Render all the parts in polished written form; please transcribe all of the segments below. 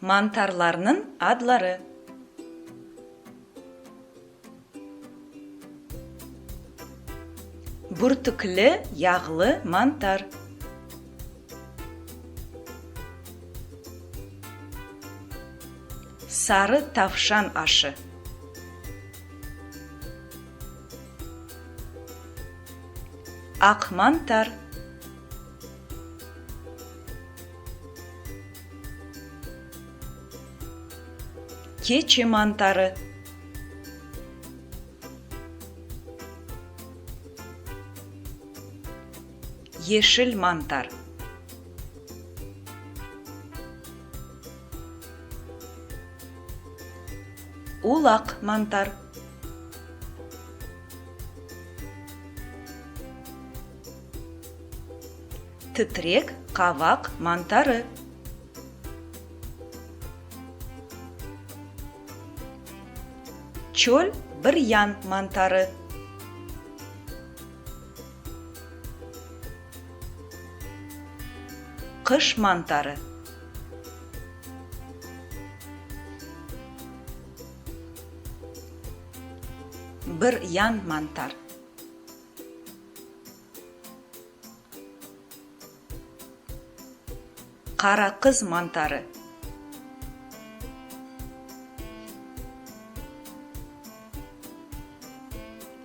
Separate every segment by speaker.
Speaker 1: Mantarlarnıñ adları. Bürtükli yağlı mantar. Sarı tavşan aşı. Aq mantar. Keçi mantarı. Yeşil mantar. Ulaq mantar. Titrek qavaq mantarı. Çöl biryan mantarı. Qış mantarı. Bir yan mantar. Qara qız mantarı.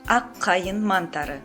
Speaker 1: Aq qayın mantarı.